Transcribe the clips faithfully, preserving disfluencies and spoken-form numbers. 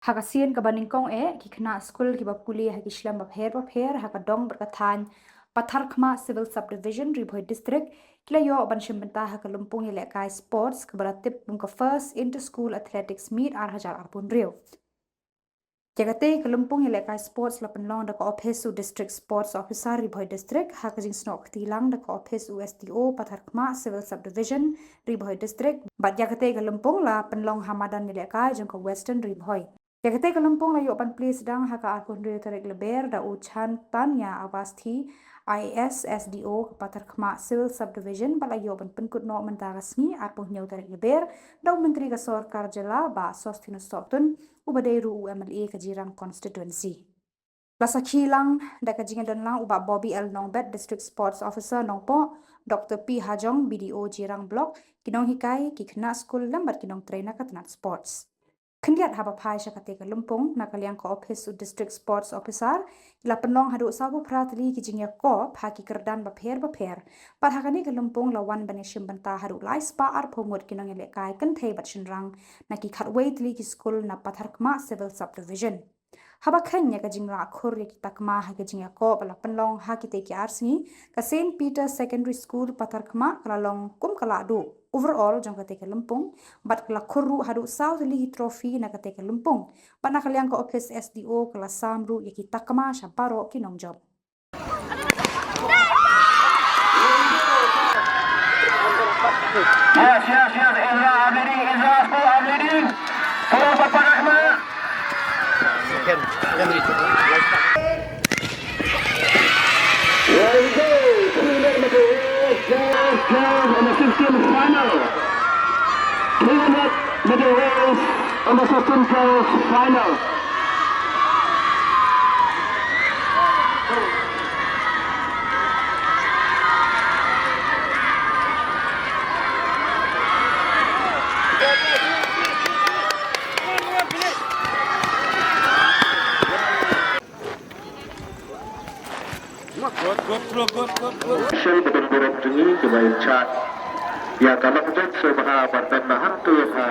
Ha ka sien kaba nyngkong eh, ki khynnah skul kiba pule ha ki shlem bapher bapher ha ka dong bad ka thaiñ Patharkhmah Civil Subdivision, Ri Bhoi District, ki la ïoh ban shim bynta ha ka lympung ïalehkai sports kaba la tip kum ka First Inter School Athletics Meet ar hajar arphew hynriew. Ïa katei ka lympung ïalehkai sports la pynlong da ka ophis u District Sports Officer, Ri Bhoi District, ha ka jingsnoh kti lang da ka ophis u S D O Patharkhmah Civil Subdivision, Ri Bhoi District, bad ïa katei ka lympung la pynlong ha madan ïalehkai jong ka Western Ri Bhoi. Ïa katei ka lympung la ïoh ban plie sdang ha ka arphew hynriew tarik Lber da u Chantanya Awasthi, I A S, S D O ka Patharkhmah Civil Subdivision, bad la ïoh ban pynkut noh mynta ka sngi arphew hynñiew tarik Lber da u Myntri ka Sorkar Jylla, Bah Sosthenes Sohtun, uba dei ruh u M L A ka Jirang Constituency. La sakhi lang da ka jingïadon lang u Bah Bobby L Nongbet, District Sports Officer Nongpoh, Doctor P Hajong, B D O Jirang Block, ki nonghikai, ki khynnah skul lem bad ki nongtrei na ka tnat sports. Khyndiat haba phai sha katei ka lympung, na ka liang ka ophis u District Sports Officer, ki la pynlong haduh sawphew phra tylli ki jingïakop ha ki kyrdan bapher bapher. Bad ha kane ka lympung la wan ban ïashim bynta haduh lai spah arphew ngut ki nongïalehkai kynthei bad shynrang na ki khatwei tylli ki skul na Patharkhmah Civil Subdivision. Haba kheiñ ïa ka jinglah khur ïa ki takma ha ka jingïakop ba la pynlong ha kitei ki ar sngi, ka Saint Peter Secondary School Patharkhmah ka la long kum ka lah duh overall jong katei ka lympung, bad ka la khur ruh haduh saw tylli ki trophy na katei ka lympung. Bad na ka liang ka ophis S D O ka la sam ruh ïa ki takma sha baroh ki nongjop. Yes, yes, yes, Ezra, I'm leading, Ezra, school, I'm leading. Follow Papa Rahma. There we go. Two hundred meter race, girls, girls, on the fifteen final. Two hundred meter race, on the fifteen girls final. Good, good, bro, good, good, good. Sel betul berat tungi coba incat. Ya, kalau hujan sebab bertambah hantu ya.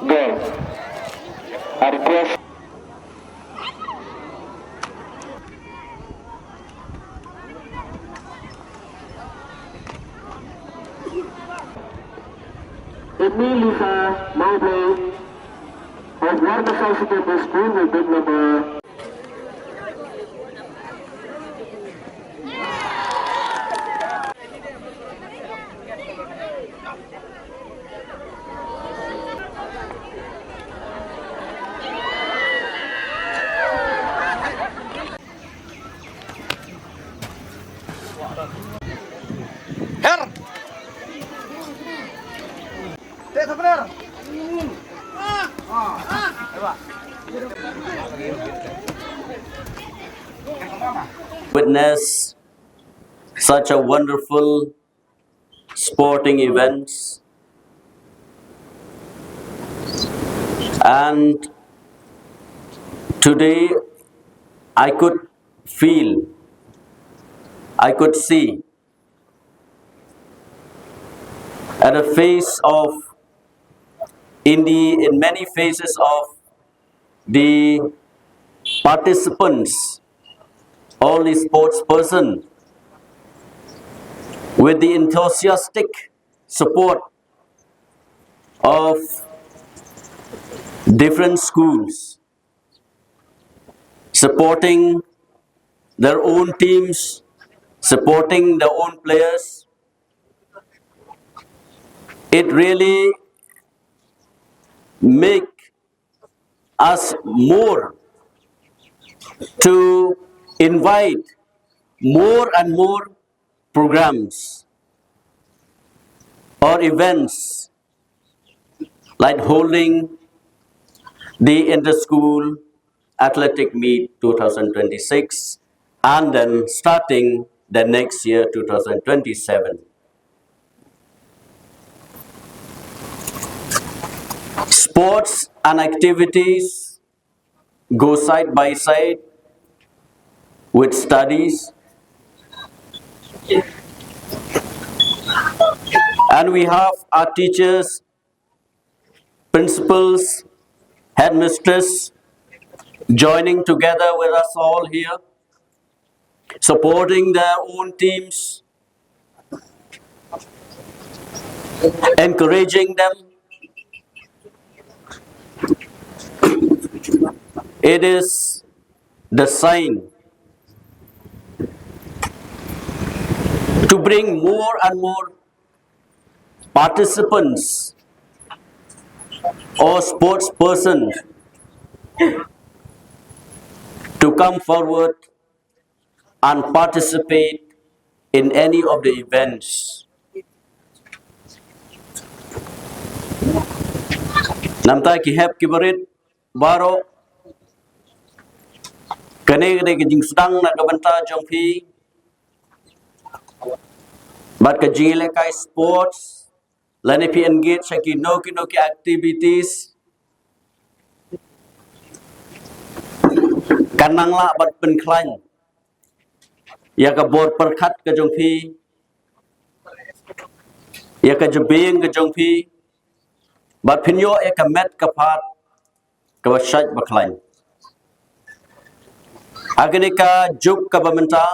Go. I request. Emilisa Mowbray of Warmasa Secondary School with bib number. Her. Witness such a wonderful sporting events. And today I could feel, I could see at the face of, in the, in many faces of the participants, all the sports person, with the enthusiastic support of different schools, supporting their own teams, supporting their own players. It really make us more to invite more and more programs or events like holding the inter-school athletic meet two thousand twenty-six, and then starting the next year, two thousand twenty-seven. Sports and activities go side by side with studies. And we have our teachers principals, headmistress, joining together with us all here, supporting their own teams, encouraging them. It is the sign to bring more and more participants or sports person to come forward and participate in any of the events. Namta ki hep ki barit baroh, kane kane ka jingsdang na ka bynta jong phi bad ka jingïalehkai sports, lane phi engage ha kino kino ki activities, kan nang lah ban pynkhlaiñ ïa ka bor pyrkhat ka jong phi, ïa ka jabieng ka jong phi, bad phin ïoh ïa ka met ka phad kaba shait ba khlaiñ. Ha kane ka juk kaba mynta,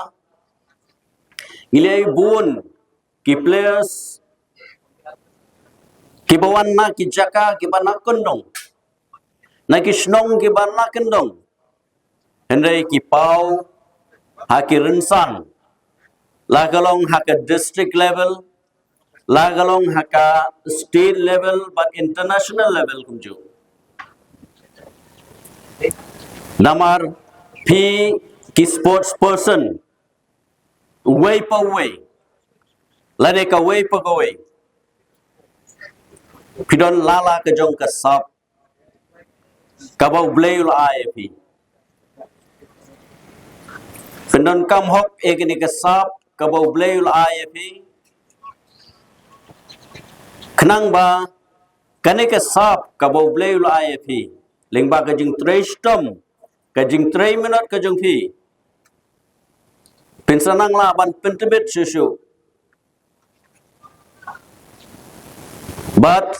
ngi la ïohi bun ki players kiba wan na ki jaka kiba na kyndong, na ki shnong kiba na kyndong, hynrei ki paw ha ki rynsan, la ka long ha ka district level, la ka long ha ka state level bad international level kumjuh. Namar phi ki sports person, uwei pa uwei lane kawei pa kawei, phi don lala ka jong ka sap kaba U Blei u la ai ïa phi. Phin donkam hok ïa kane ka sap kaba U Blei u la ai ïa phi, khnang ba kane ka sap kaba U Blei u la ai ïa phi, lyngba ka jingtrei shitom, ka jingtrei minot ka jong phi, phin sa nang lah ban pyntbit shuh shuh. But